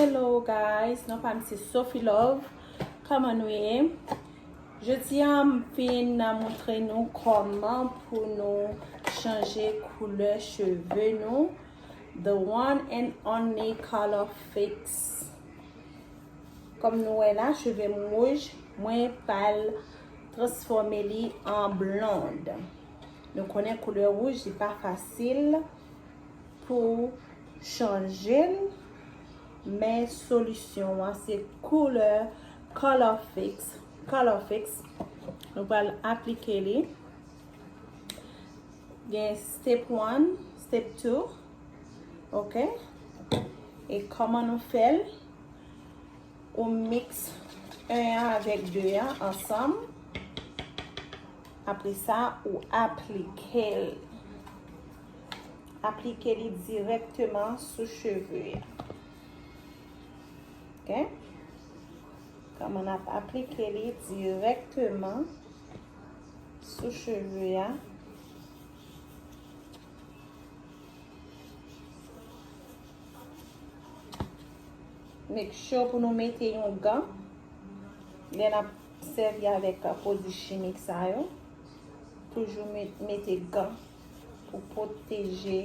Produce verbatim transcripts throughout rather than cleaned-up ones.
Hello guys, non pa m se Sophie Love. Kòman nou ye? Jodi a m vin montre nou kòman pou nou chanje koulè cheve nou. The one and only Color Fix. Kòm nou wè la, cheve m wouj, mwen pral transfòme li an blond. Nou konnen koulè wouj, li pa fasil pou chanje l, men solisyon an se koulè Color Fix. Color Fix. Nou pral aplike li. Gen step one, step two. Ok? E kòman nou fè l? Ou mix un an avèk de an ansanm. Apre sa, ou aplike l. Aplike li dirèkteman sou cheve a. Ok? Kòman n ap aplike li dirèkteman sou cheve a. Make sure pou nou mete yon gan lè n ap sèvi avèk pwodui chimik sa yo. Toujou met- mete gan pou pwoteje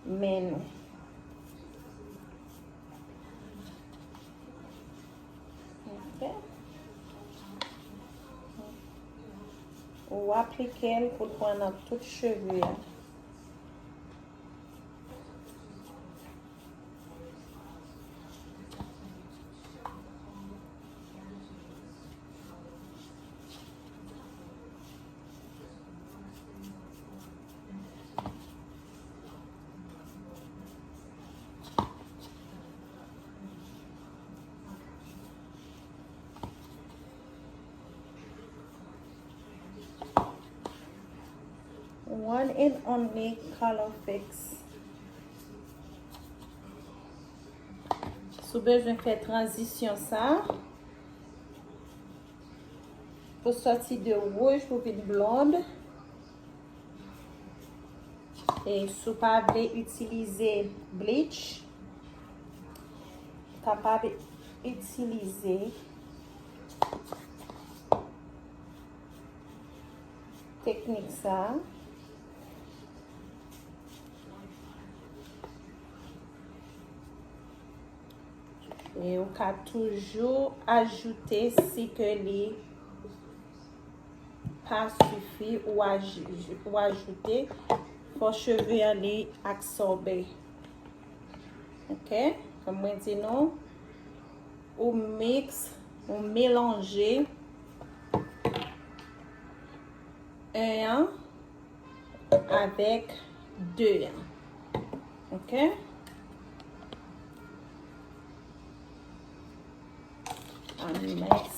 men nou. Ok. Ou aplike l pou l pran nan tout cheve a. One and only Color Fix. Si w bezwen fè tranzisyon sa, pou sòti de wouj pou vin blond, e si w pa vle itilize bleach, ou kapab itilize teknik sa. E ou ka toujou ajoute si ke li pa sifi ou aj- ou ajoute, fò cheve an li absòbe. Ok? Kòm mwen di nou, ou mix, ou melanje un an avèk de an. Ok? An mix.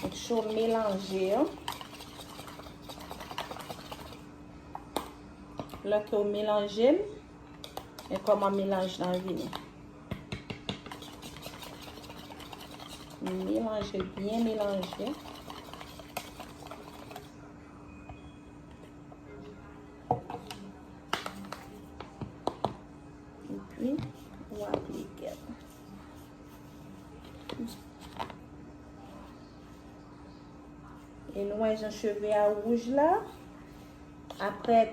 Make sure w melanje yo. Lè ke w melanje l, men kòman melanj lan vini. Melanje, byen melanje. Epi, ou aplike l. E nou wè jan cheve a wouj la. Apre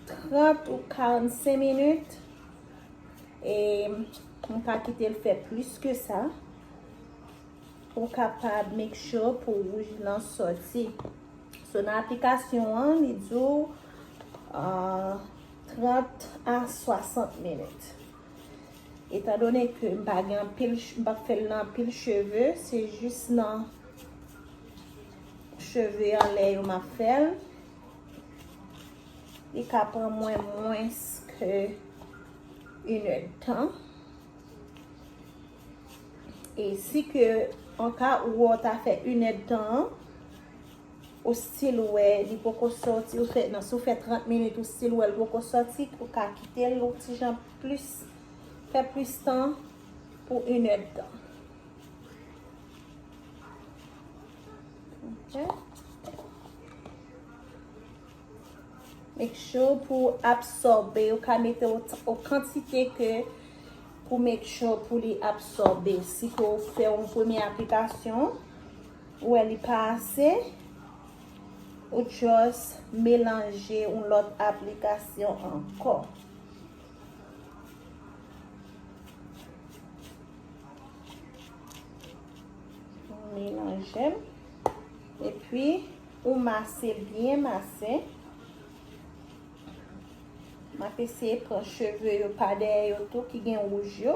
trant ou karannsenk minit, e m ka kite l fè plis ke sa. Pou w kapab make sure pou wouj lan sòti. So, nan aplikasyon an, li di w, ah, trant a swasant minit. Etandone ke m pa gen anpil ch- m pa fè l nan anpil cheve, se jis nan cheve anlè yo m ap fè l. Li ka pran mwen mwens ke inèdtan. E si ke an ka ou wè w ta fè inèdtan an, ou still wè li poko sòti, ou fè, non, si w fè trant minit, ou still wè l poko sòti, ou ka kite l yon ti jan plis, fè plis tan pou inèdtan. Ok. Make sure pou absòbe, ou ka mete o, o kantite ke pou make sure pou li absòbe. Si ke w fè yon premye aplikasyon, ou wè li pa ase, ou just melanje yon lòt aplikasyon ankò. Melanje l. Epi, ou mase l byen mase. M ap eseye pran cheve yo pa dèyè yo tou ki gen wouj yo.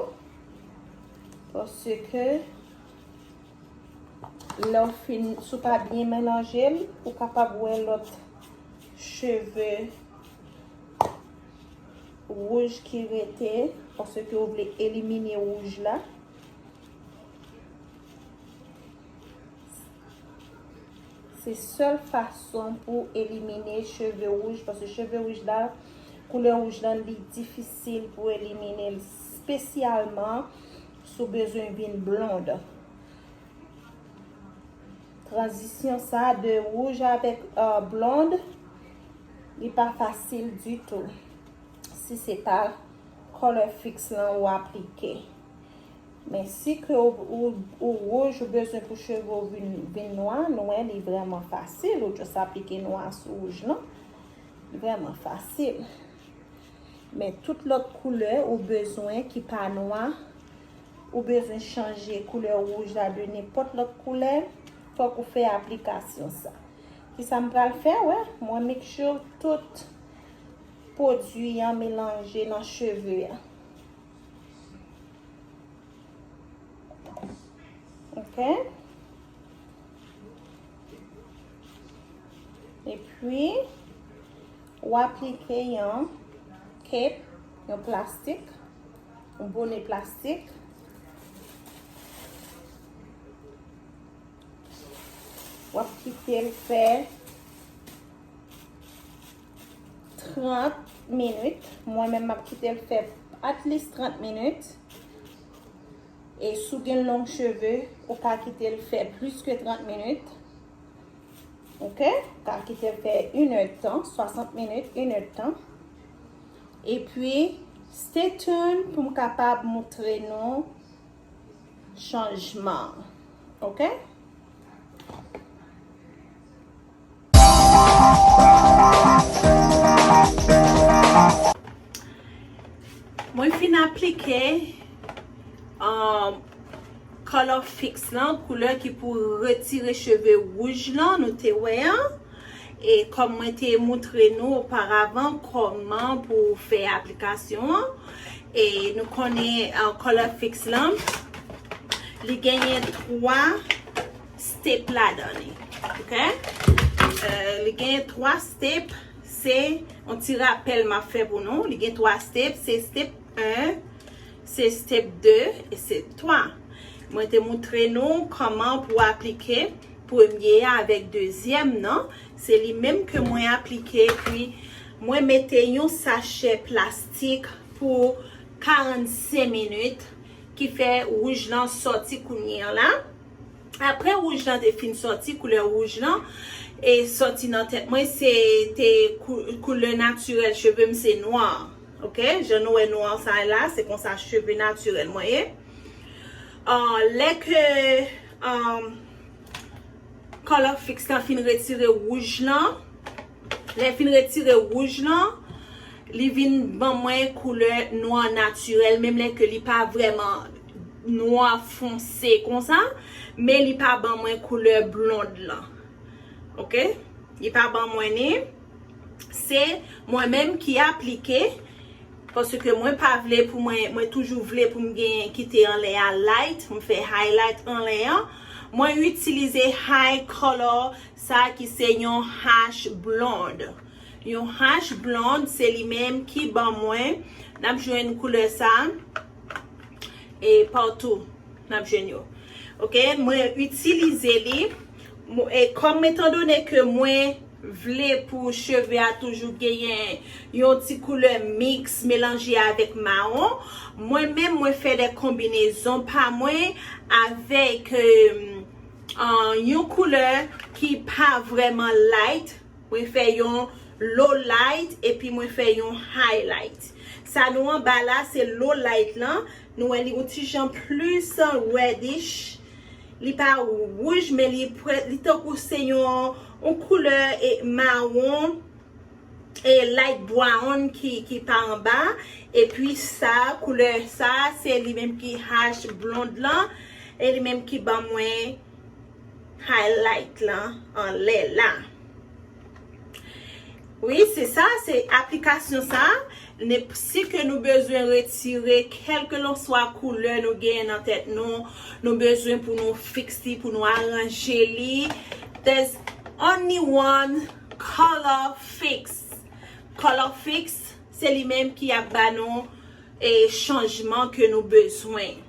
Paske lè w fin, si w pa byen melanje l, ou kapab wè lòt cheve wouj ki rete, paske w vle elimine wouj la. Se sèl fason pou elimine cheve wouj, paske cheve wouj la, koulè wouj la, li difisil pou elimine l, espesyalman si w bezwen vin blond. Tranzisyon sa de wouj avèk, euh, blond, li pa fasil ditou si se pa Color Fix lan ou aplike. Men si ke ou, ou, ou wouj, ou bezwen pou cheve w vin, vin nwa, nou wè li vrèman fasil. Ou just aplike nwa sou wouj lan. Li vrèman fasil. Men tout lòt koulè ou bezwen ki pa nwa, ou bezwen chanje koulè wouj la de nenpòt lòt koulè, fòk ou fè aplikasyon sa. Kisa m pral fè, wè? Mwen make sure tout pwodui an melanje nan cheve a. Ok. Epi, ou aplike yon cape, yon plastik, yon bone plastik. W ap kite l fè trant minit. Mwen menm, m ap kite l fè at least trant minit. E si w gen long cheve, ou ka kite l fè plis ke trant minit. Ok? Ou ka kite l fè inèdtan, swasant minit, inèdtan. Epi, stay tuned pou m kapab moutre nou chanjman. Ok? Mwen fin aplike, um, Color Fix lan, koulè ki pou retire cheve wouj lan, nou te wè an. E kòm mwen te moutre nou oparavan kòman pou fè aplikasyon an. E nou konnen, uh, Color Fix lan, li genyen twa step ladan li. Ok? Euh, li genyen twa step. Se yon ti rapèl m ap fè pou nou. Li gen twa step. Se step en, se step de e step twa. Mwen te moutre nou kòman pou aplike premye a avèk dezyèm nan. Se li menm ke mwen aplike, epi mwen mete yon sachè plastik pou karannsenk minit, ki fè wouj lan sòti kounye a la. Apre wouj lan te fin sòti, koulè wouj lan, e sòti nan tèt mwen, se te kou-, koulè natirèl cheve m se nwa. Ok? Jan nou wè nwa sa la, se konsa cheve natirèl mwen ye. Ah, lè ke, ah, Color Fix lan fin retire wouj lan, lè l fin retire wouj lan, li vin ban mwen koulè nwa natirèl, menm lè ke li pa vrèman nwa fonse konsa, men li pa ban mwen koulè blond lan. Ok? Li pa ban mwen ni. Se mwen menm ki aplike, paske mwen pa vle pou mwen, mwen toujou vle pou m genyen kite anlè a light, m fè highlight anlè an. Mwen itilize High Color, sa ki se yon hash blond. Yon hash blond, se li menm ki ban mwen, n ap jwenn koulè sa, e patou, n ap jwenn yo. Ok, mwen itilize li, mwen, e kòm etandone ke mwen vle pou cheve a toujou genyen yon ti koulè miks melanje avèk mawon, mwen menm mwen fè de konbinezon pa mwen avèk, euh, euh, yon koulè ki pa vrèman light. Mwen fè yon low light epi mwen fè yon highlight. Sa nou anba la, se low light lan. Nou wè li yon ti jan plis reddish. Li pa wouj, men li, pre- li tankou se yon, yon koulè e mawon e light brown ki, ki pa anba. Epi sa, koulè sa, se li menm ki hash blond lan. E li menm ki ban mwen highlight lan anlè la. Wi, se sa, se aplikasyon sa. Ne- si ke nou bezwen retire kèlkelanswa koulè nou genyen nan tèt nou, nou bezwen pou nou fiks li, pou nou aranje li. There's only one color fix. Color fix, se li menm ki ap ba nou e chanjman ke nou bezwen.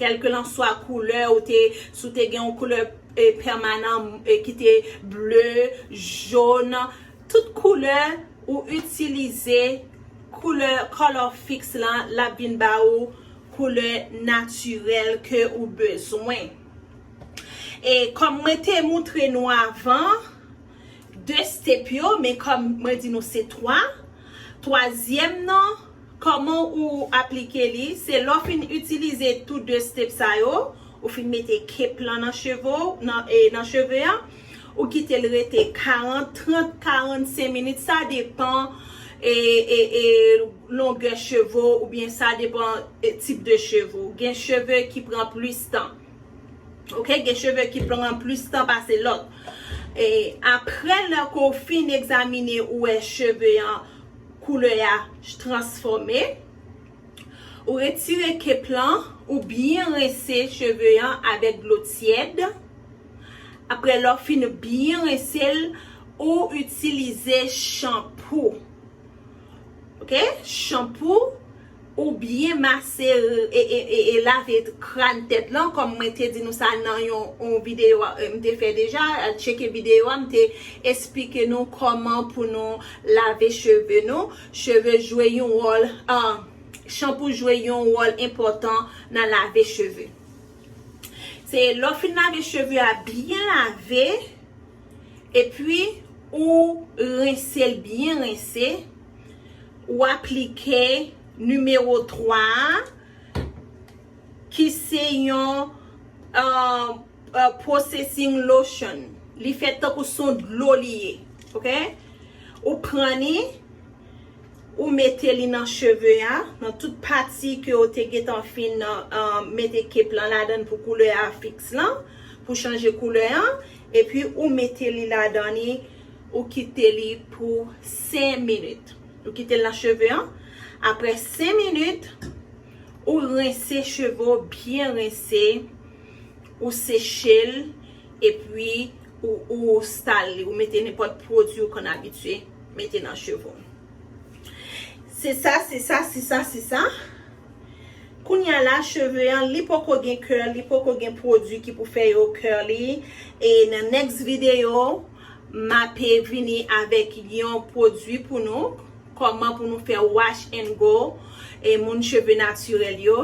Kèlkelanswa koulè ou te, si w te gen yon koulè e, pèmanan e, ki te ble, jòn, tout koulè ou itilize, koulè color fix lan, l ap vin ba ou koulè natirèl ke ou bezwen. E kòm mwen te moutre nou avan, de step yo, men kòm mwen di nou se twa. Twazyèm nan, kòman ou aplike li, se lè w fin itilize tou de step sa yo, ou fin mete kep lan nan cheve w, nan, e, nan cheve an, ou kite l rete karant, trant, karannsenk minit, sa depan e, e, e, longè cheve w, oubyen sa depan e, tip de cheve w. Gen cheve ki pran plis tan. Ok, gen cheve ki pran plis tan pase lòt. E apre lè ke w fin egzamine, ou wè cheve an koulè a transfòme, ou retire kep lan, ou byen rense cheve an avèk dlo tyèd. Apre lè w fin byen rense l, ou itilize chanpou. Ok? Chanpou ou byen mase e, e, e, e lave kràn tèt lan, kòm mwen te di nou sa nan yon, yon videyo a, e, m te fè deja. Al tcheke videyo a, m te esplike nou kòman pou nou lave cheve nou. Cheve jwe yon wòl, ah, chanpou jwe yon wòl enpòtan nan lave cheve. Se lè w fin lave cheve a byen lave, epi ou rense l byen rense, ou aplike nimewo twa a, ki se yon, uh, uh, processing lotion. Li fèt tankou se yon dlo li ye, ok? Ou pran li, ou mete li nan cheve a, nan tout pati ke w te gentan fin, uh, mete kep lan ladan l pou koulè a fiks lan, pou chanje koulè an, epi ou mete li ladan li, ou kite li pou senk minit. Ou kite l nan cheve an. Apre senk minit, ou rense cheve w byen rense, ou seche l, epi ou, ou stal li, ou mete nenpòt pwodui ou konn abitye mete nan cheve w. Se sa, se sa, se sa, se sa. Kounye a la, cheve an, li poko gen curl, li poko gen pwodui ki pou fè yo curly. E nan next video, m ape vini avèk yon pwodui pou nou, kòman pou nou fè wash and go, e moun cheve natirèl yo.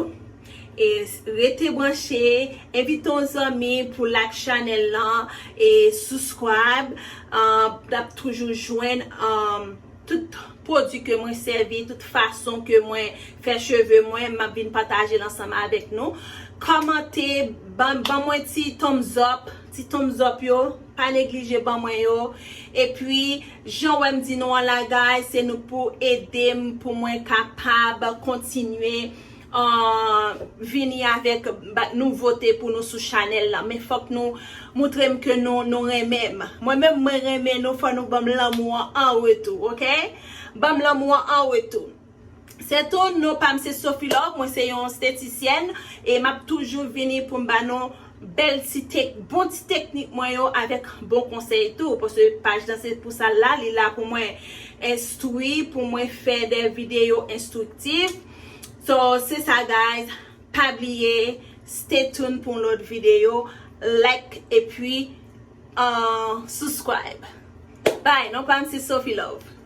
E rete branche, envite yon zanmi pou like chanèl lan, e subscribe, uh, n ap toujou jwenn, um, tout pwodui ke mwen sèvi, tout fason ke mwen fè cheve mwen, m ap vin pataje l ansanm avèk nou. Kòmante, ban, ban mwen ti thumbs up, ti thumbs up yo, pa neglije ban mwen yo. Epi, jan w wè m di nou an la, guys, se nou pou ede m, pou mwen kapab kontinye, uh, vini avèk ba-, nouvote pou nou sou chanèl la. Men fòk nou moutre m ke nou, nou renmen m. Mwen menm, mwen renmen nou, fò nou ban m lanmou an an retou, ok? Ban m lanmou an an retou. Se tou, non pa m se Sophie Love, mwen se yon estetisyèn, e m ap toujou vini pou m ba nou bèl ti tek-, bon ti teknik mwen yo avèk bon konsèy tou, paske paj lan se pou sa l la, li la pou mwen enstwi, pou mwen fè de videyo enstriktif. So, se sa, guys. Pa bliye, stay tuned pou yon lòt videyo. Like epi, uh, subscribe. Bye, non pa m se Sophie Love.